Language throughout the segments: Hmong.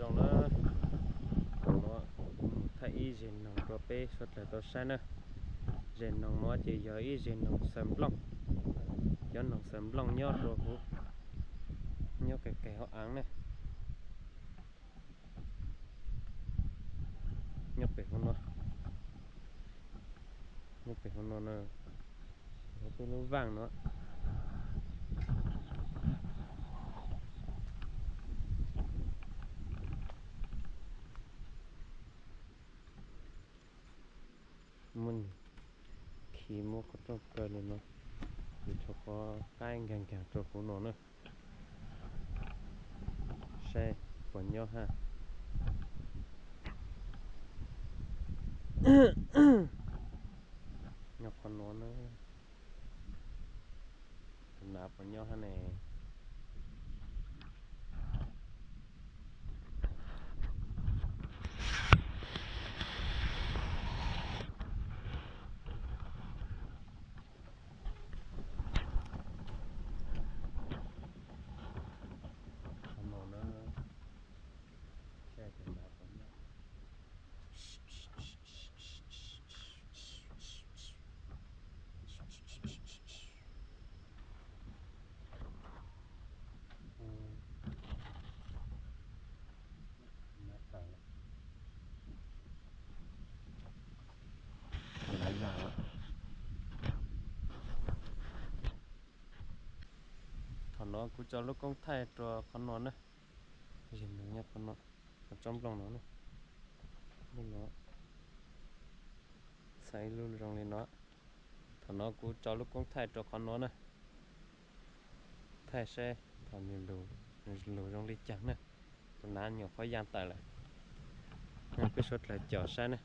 Zoo na, thaum no kuv mus thaij ib zeg noog rau peb suav dlawg tau saib na. Zeg noog no ces yog ib zeg noog xaws nplooj, cov noog xaws nplooj nyob rau hauv, nyob kawg kawg hauv av na. Nyob pem hauv no, nyob pem hauv no na, hauv peb lub vaaj no. Muaj khi muab qhov rooj kaw li no, vim rau qhov qaib nkaag nkaag rau hauv no na. Saib puas nyob hab. Nyob qhov no na, tus nav puas nyob hab ne. Thaum no kuv tso lub koob thaij rau qhov no na, qhov no, qhov tsob nplooj no, nplooj no, xaiv ib lub zoo li no. Thaum no kuv tso lub koob thaij rau qhov no na, thaij saib thaum nws lug zoo li caag na. Tus nav nyuam qhuav yaa tawm lawm, peb suav dlawg caum saib na.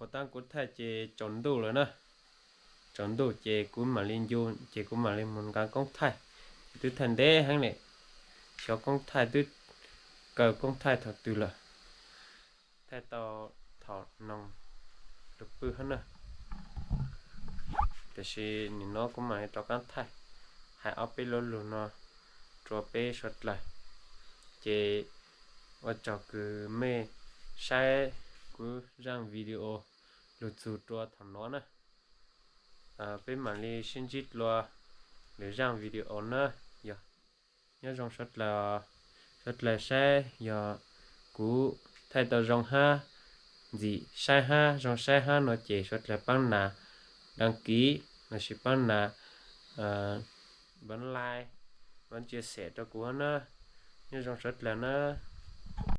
Puas taab kuv thaij ces tsaus ntuj lawm na. Tsaus ntuj ces kuv mam li ncu, ces kuv mam li mus nqa koob thaij. Ces twb thaij ntev heev li, xyov koob thaij twb kaw koob thaij thaum twg lawm. Thaij tau thaum noog lug pw hab na. Tiam sis nim no kuv mam li rov qaab thaij, hais ob peb lo lug no rua peb suav dlawg. Ces ua tsaug kws mej saib kuv zaaj video lug txug rua thaum no na. Peb mam li sib ntsib dlua lwm zaaj video na. Yog nyob zoo suav dlawg, suav dlawg saib yog kuv thaij tau zoo hab ntxim saib hab zoo saib hab no ces suav dlawg paab nav đăng ký lossis paab nav npav like, npav chia sẻ rau kuv hab na. Nyob zoo suav dlawg na.